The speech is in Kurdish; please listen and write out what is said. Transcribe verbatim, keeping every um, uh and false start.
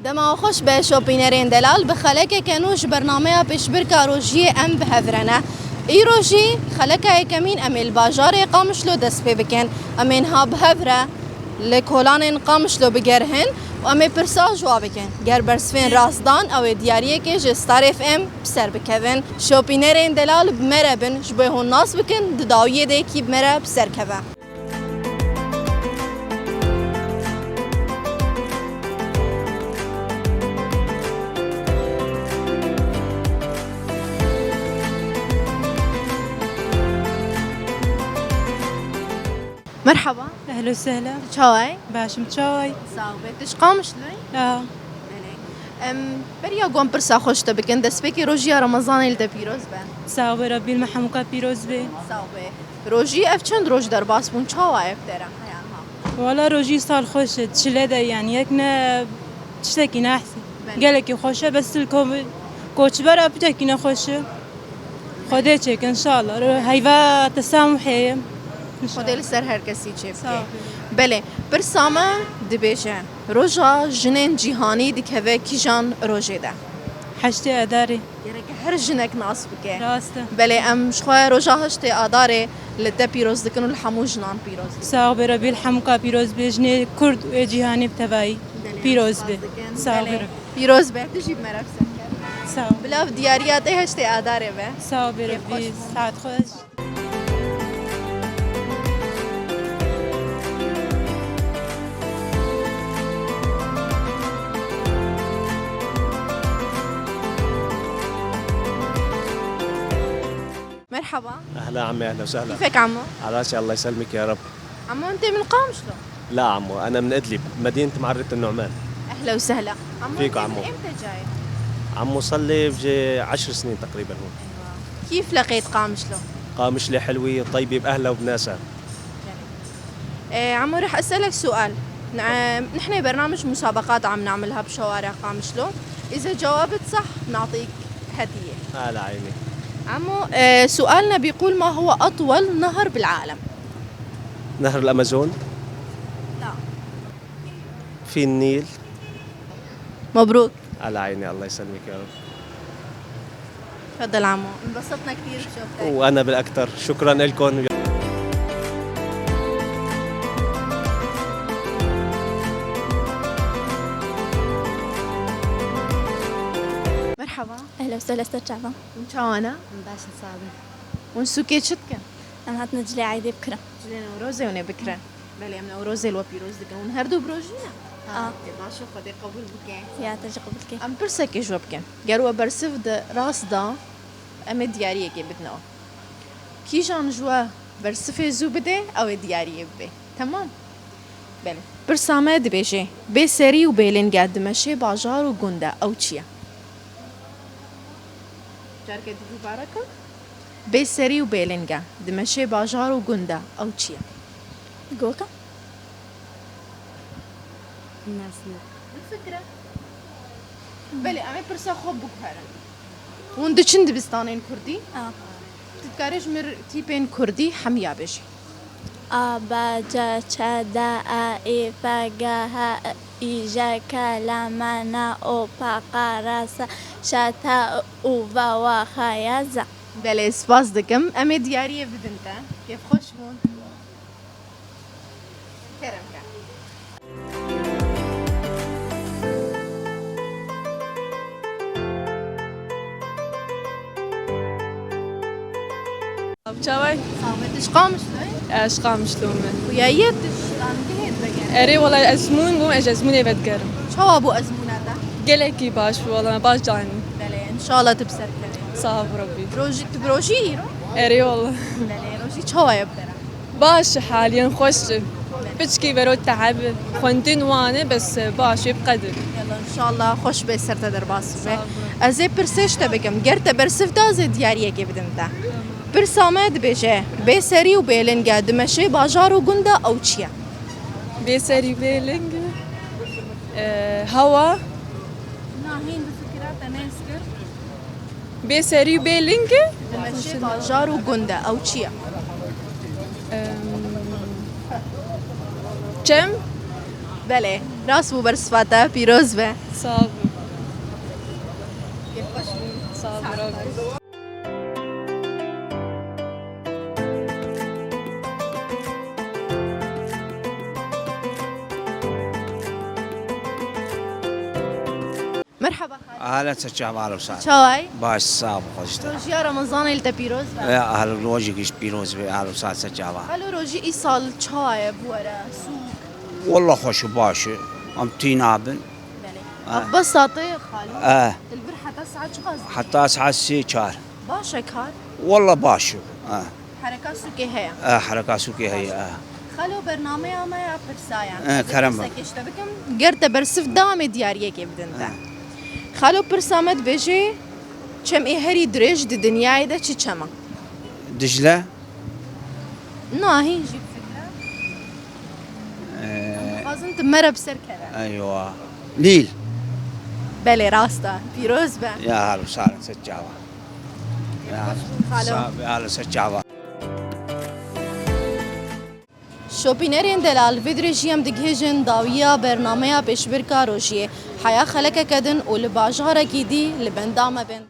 Dema xweş be şopînerên delal, bi xelekeke nû ji bernameya pêşbirka rojiyê em bi hev re ne. Îro jî xeleka yekemîn em ê li bajarê Qamişlo dest pê bikin. Em ê niha bi hev re li kolanên Qamişlo bigerihin û em ê pirsa ji wa bikin. Ger bersivên rast dan, ew ê diyariyekê ji Star F M bi ser bikevin. Şopînerên delal bi me re bin, ji bo hûn nas bikin, di dawiyê de yekî bi me re bi ser keve. Merhaba. Ehlo sehla. Tu çawa yî? Baş im, çawa yî? Sax be. Tu ji Qamişlo yî? Ya. Belê. Em, beriya ku em pirsa xwe ji te bikin, destpêkê rojiya Remezanê li te pîroz be. Sax be, Rabbî li me hemûka pîroz be. Sax be. Rojî ev çend roj derbas bûn, çawa ev te re heya niha? Wala rojî sal xweş e, çile de yanî yek ne tiştekî ne ehsî. Belê. Gelekî xweş e, bes li ko-, koçbera pitekî ne xweş e. Xwedê çêke, înşallah. Ro-, heyva tesamûhê ye. Xwedê li ser her kesî çê bike. Sağ ol. Belê, pirsa me dibêje, roja jinên cîhanî dikeve kîjan rojê de? Heştê Adarê. Gerek her jinek nas bike. Rast e. Belê, em ji xwe roja heştê Adarê li te pîroz dikin û li hemû jinan pîroz dikin. Sağ be, Rebî li hemûka pîroz be, jinê Kurd û ê cîhanê bi tevayî. Belê, pîroz be. Spas dikin. Sağ be, Belê. Rebî. Pîroz be, tu jî bi me re bi ser kevî. Sağ ol. Bila diyariya te heştê Adarê be. Sağ ol, Kêf xweş bû. Saet xweş. Merhaba. أهلا عمي، أهلا وسهلا. كيفك عمو؟ على راسي، الله يسلمك يا رب. عمو، أنت من قامشلو؟ لا عمو، أنا من إدلب، مدينة معرة النعمان. أهلا وسهلا. عمو، فيك أنت من عمو. إمتى جاي؟ عمو، صار لي بجي عشر سنين تقريبًا هون. أيوة. كيف لقيت قامشلو؟ قامشلي حلوة، طيبة بأهلها وبناسها. إيه، عمو، رح أسألك سؤال. نع-، نحن برنامج مسابقات عم نعملها بشوارع قامشلو. إذا جاوبت صح، نعطيك هدية. آه، لا عيني. عمو، إيه، سؤالنا بيقول: ما هو أطول نهر بالعالم؟ نهر الأمازون؟ لا. في النيل؟ مبروك. على عيني، الله يسلمك يا رب. تفضل عمو، انبسطنا كتير بشوفتك. وأنا بالأكتر، شكرًا إلكن. مرحبا. أهلا وسهلا أستاذ شعبان. Hûn çawa ne? Em baş in, sax bin. Hûn sûkê çi dikin? Em hatine cilê eydê bikirin. Cilê Newrozê hûn ê bikirin. Belê, em Newrozê li we pîroz dikin. Hûn her du bi rojî ne? A. Ê, baş e, Xwedê qebûl bike. Ya, te jî qebûl bike. Em pirsekê ji we bikin. Ger we bersiv di rast da, em ê diyariyekê bidine we. Kîjan ji we bersivê zû bide, ew ê diyariyê bibe. Temam? Belê. Pirsa me dibêje, bê serî û bê ling e, dimeşê bajar û gund e, ew çi ye? Careke dî dubare ke. Bê serî û bê ling e, dimeşê bajar û gund e, ew çi ye? Goka? Nas ne. Bifikire. Belê, em ê pirsa xwe biguherin. Hûn diçin dibistanên kurdî? A. Tu dikarî ji mir tîpên kurdî hemiya bêjî. A, B, C, Ç, D, E, Î, F, G, H, I, J, K, L, M, N, O, P, Q, R, S, Ş, T, U, V, W, X, Y, Z. Belê, spas dikim. Em ê diyariyê bidin te. Kêfxweş bûn. Kerem ke. Çawa yî? Sax be, tu ji Qamişlo yî? Ez ji Qamişlo me. Xuya yê tu ji dangehê divegerî? Erê wela ezmûn bûm, ez ji ezmûnê vedigerim. Çawa bû ezmûna te? Gelekî baş bû wela, baş danî. Belê, înşallah tu bi ser kevî. Sağ ol Rabbî. Rojî, tu bi rojî îro? Erê wela. Belê, rojî çawa ye bi te re? Baş e, haliyen xweş e. Piçkî vero teheb, xwendin wan e, bes baş e, bi qedir. Yallah, înşallah xweş be, ser te derbas be. Sağ ol. Ez ê pirsê ji te bikim. Ger te bersiv da, ez ê diyariyekê bidim te. Tamam. Pirsa me dibêje, bê serî û bê ling e, dimeşê bajar û gund e, ew çi ye? Bê serî bê ling e. Ee, hewa. Na, hîn bi fikira te nêz kir. Bê serî û bê ling e? Dimeşê bajar û gund e, ew çi ye? Em, çem? Belê, rast bû, bersiva te pîroz be. Sağ ol. Sağ ol. Merhaba xalî. Ahlen seçam, ahlen sahlen. Çawa yî? Baş, sağ ol, xweş te. Rojiya Remezanê li te pîroz be. Ya, ahlen rojî giş pîroz be, ahlen sahlen seçama. Xalo, rojî îsal çawa ye bi we re? Sûk? Walla xweş û baş e. Em tî nabin. Belê. Ah. Bes saetê xalo. Eh. Li vir heta saet çiqas dikî? Heta saet sê çar. Baş e kar? Walla baş e. Ah. Hereka sûkê heye. Eh, hereka sûkê heye, eh. Xalo, bernameya me ya pirsa ye. Eh, kerem. Pirsekê ji te bikim. Ger te bersiv da, em ê diyariyekê bidin te. Eh. Xalo, pirsa me dibêje, çem ê herî dirêj di dinyayê de çi çem e? Dicle. Na, hîn jî bifikire. Eh. Em dixwazin tu me re bi ser keve. Eywa. Nîl. Belê, rast e. Pîroz be. Ya, halo, sağ ol, ser çava. Ya, xalo. Sağ ol, halo, ser çava. Şopînerên delal, vê dirêjî em digihêjin dawiya bernameya pêşbirka rojiyê. Heya xelekeke din û li bajarekî dî li benda me bin.